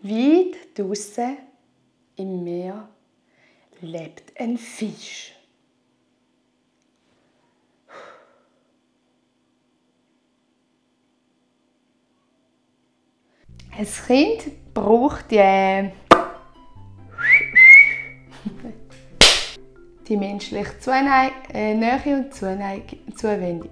Weit draussen im Meer lebt ein Fisch. Ein Kind braucht die menschliche Nähe und Zuwendung.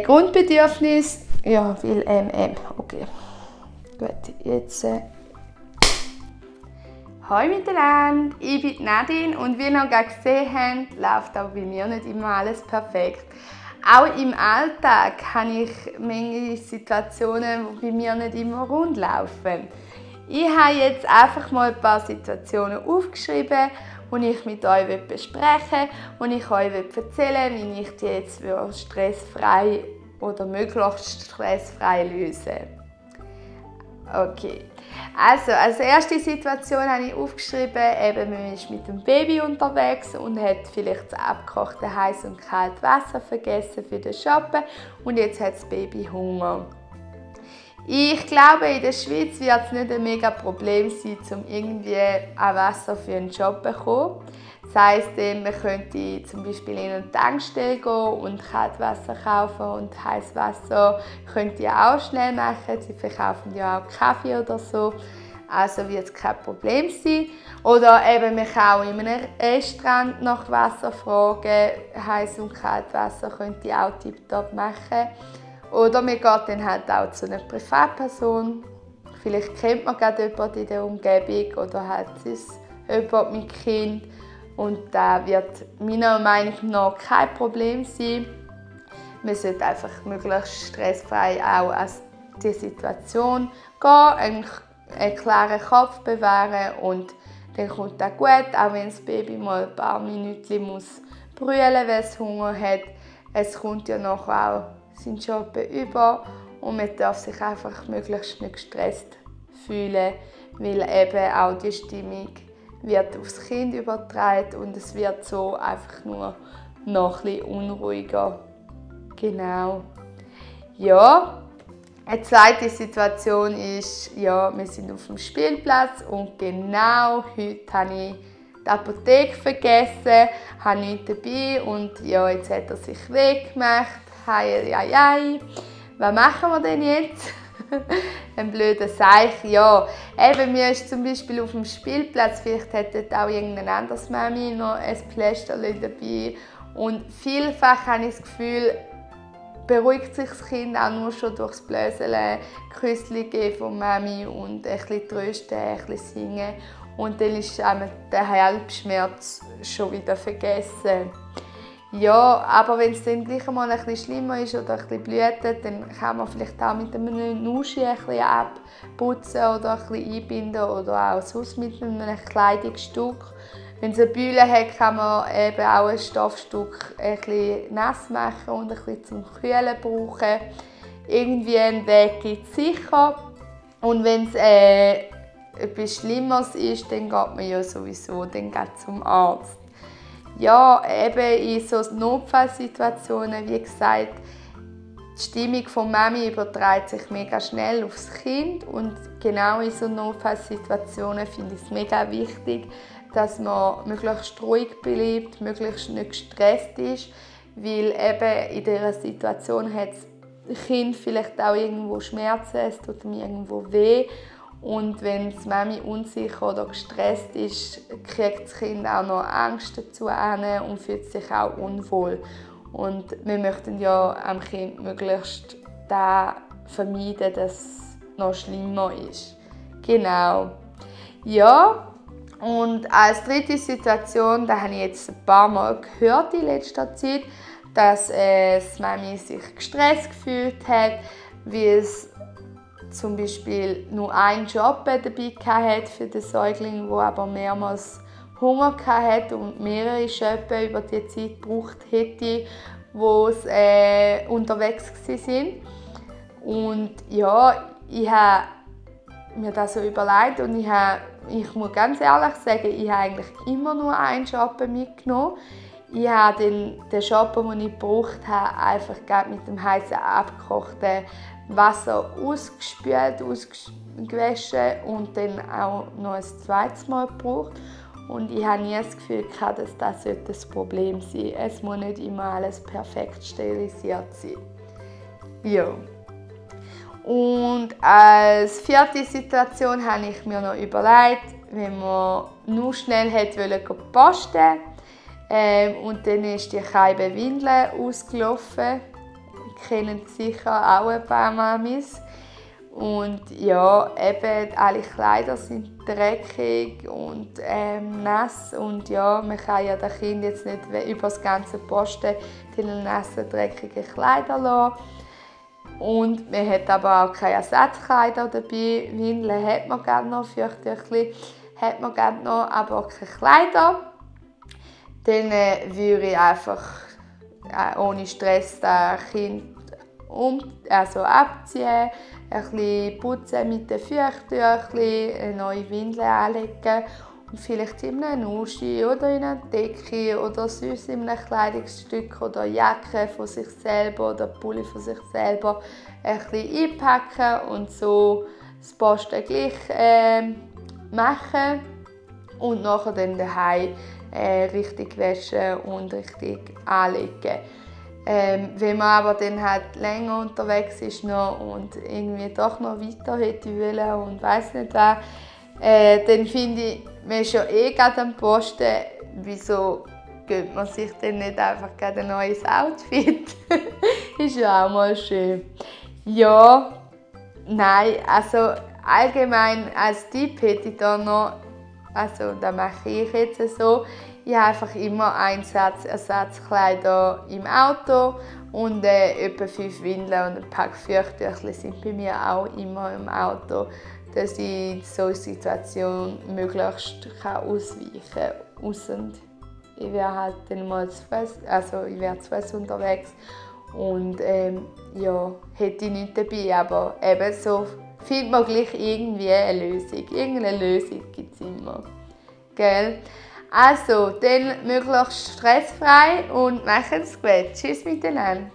Grundbedürfnis, ja, weil okay. Gut, jetzt. Hallo miteinander, ich bin Nadine und wie ihr noch gesehen habt, läuft auch bei mir nicht immer alles perfekt. Auch im Alltag habe ich manche Situationen, die bei mir nicht immer rund laufen. Ich habe jetzt einfach mal ein paar Situationen aufgeschrieben, die ich mit euch besprechen will und ich euch erzählen will, wie ich die jetzt stressfrei oder möglichst stressfrei löse. Okay. Also, als erste Situation habe ich aufgeschrieben, man ist mit dem Baby unterwegs und hat vielleicht das abgekochte heiß und kaltes Wasser vergessen für den Shoppen und jetzt hat das Baby Hunger. Ich glaube, in der Schweiz wird es nicht ein mega Problem sein, um irgendwie an Wasser für einen Job zu bekommen. Das heisst, man könnte zum Beispiel in eine Tankstelle gehen und Kaltwasser kaufen und heißes Wasser könnt ihr auch schnell machen. Sie verkaufen ja auch Kaffee oder so, also wird es kein Problem sein. Oder eben, man kann auch in einem Restaurant nach Wasser fragen, heiß und Kaltwasser könnt ihr auch tiptop machen. Oder man geht dann halt auch zu einer Privatperson. Vielleicht kennt man gerade jemanden in der Umgebung oder hat es jemand mit Kind. Und das wird meiner Meinung nach kein Problem sein. Man sollte einfach möglichst stressfrei auch an die Situation gehen, einen klaren Kopf bewahren und dann kommt das gut, auch wenn das Baby mal ein paar Minuten muss brüllen, weil es Hunger hat. Es kommt ja nachher auch seinen Job über und man darf sich einfach möglichst nicht gestresst fühlen, weil eben auch die Stimmung wird aufs Kind übertragen und es wird so einfach nur noch ein bisschen unruhiger. Genau. Ja, eine zweite Situation ist, ja, wir sind auf dem Spielplatz und genau heute habe ich die Apotheke vergessen, habe nichts dabei und ja, jetzt hat er sich weggemacht. Hei. Was machen wir denn jetzt? Ein blöder Seich. Ja, eben, mir ist zum Beispiel auf dem Spielplatz, vielleicht hat dort auch irgendein anderes Mami noch ein Pflästerchen dabei. Und vielfach habe ich das Gefühl, beruhigt sich das Kind auch nur schon durchs Blöseln, Küsschen geben von Mami und ein bisschen trösten, ein bisschen singen. Und dann ist der Halbschmerz schon wieder vergessen. Ja, aber wenn es dann gleich mal ein bisschen schlimmer ist oder ein bisschen blutet, dann kann man vielleicht auch mit einem Nuschi ein bisschen abputzen oder ein bisschen einbinden oder auch sonst mit einem Kleidungsstück. Wenn es eine Bühle hat, kann man eben auch ein Stoffstück ein bisschen nass machen und ein bisschen zum Kühlen brauchen. Irgendwie einen Weg gibt es sicher. Und wenn es etwas Schlimmeres ist, dann geht man ja sowieso dann zum Arzt. Ja, eben in so Notfallsituationen, wie gesagt, die Stimmung von Mami überträgt sich mega schnell aufs Kind und genau in so Notfallsituationen finde ich es mega wichtig, dass man möglichst ruhig bleibt, möglichst nicht gestresst ist, weil eben in dieser Situation hat das Kind vielleicht auch irgendwo Schmerzen, es tut ihm irgendwo weh. Und wenn die Mami unsicher oder gestresst ist, kriegt das Kind auch noch Angst dazu und fühlt sich auch unwohl. Und wir möchten ja am Kind möglichst da vermeiden, dass es noch schlimmer ist. Genau. Ja, und als dritte Situation, da habe ich jetzt ein paar Mal gehört in letzter Zeit, dass die Mami sich gestresst gefühlt hat, wie es zum Beispiel nur einen Job dabei hatte für den Säugling, der aber mehrmals Hunger hatte und mehrere Schöpfe über die Zeit gebraucht hätte, wo sie unterwegs waren. Und ja, ich habe mir das so überlegt und ich muss ganz ehrlich sagen, ich habe eigentlich immer nur einen Job mitgenommen. ich habe den Shampoo, den ich gebraucht habe, einfach mit dem heißen abgekochten Wasser ausgespült, ausgewaschen und dann auch noch ein zweites Mal gebraucht. Und ich habe nie das Gefühl gehabt, dass das das Problem sein sollte. Es muss nicht immer alles perfekt sterilisiert sein. Ja. Und als vierte Situation habe ich mir noch überlegt, wenn man nur schnell posten wollte, und dann ist die Scheibe Windel ausgelaufen. Kennen sicher auch ein paar Mamis. Und ja, eben alle Kleider sind dreckig und nass. Und ja, man kann ja das Kind jetzt nicht über das ganze Posten die nassen, dreckigen Kleider lassen. Und man hat aber auch keine Ersatzkleider dabei. Windeln hat man gerne noch, Feuchttüchli hat man gerne noch, aber keine Kleider. Dann würde ich einfach ohne Stress das Kind abziehen, ein bisschen putzen mit den Feuchttüchli, eine neue Windel anlegen und vielleicht in einem Uschi oder in einer Decke oder sonst in einem Kleidungsstück oder Jacke von sich selber oder Pulli von sich selber ein bisschen einpacken und so das Posten gleich machen und nachher dann daheim richtig waschen und richtig anlegen. Wenn man aber dann halt länger unterwegs ist noch und irgendwie doch noch weiter hätte wollen und weiss nicht was, dann finde ich, man ist ja gerade am Posten, wieso gönnt man sich dann nicht einfach ein neues Outfit? Ist ja auch mal schön. Ja, nein, also allgemein als Tipp hätte ich da noch, also das mache ich jetzt so, ich habe einfach immer einen Satz Ersatzkleider im Auto und etwa 5 Windeln und ein Pack Feuchttücher sind bei mir auch immer im Auto, dass ich in solchen Situationen möglichst ausweichen kann. Ausser ich wäre halt dann mal zu Fuß unterwegs und ja, hätte ich nichts dabei, aber eben so findet man gleich irgendwie eine Lösung. Irgendeine Lösung gibt es immer. Gell? Also, dann möglichst stressfrei und macht's gut. Tschüss miteinander.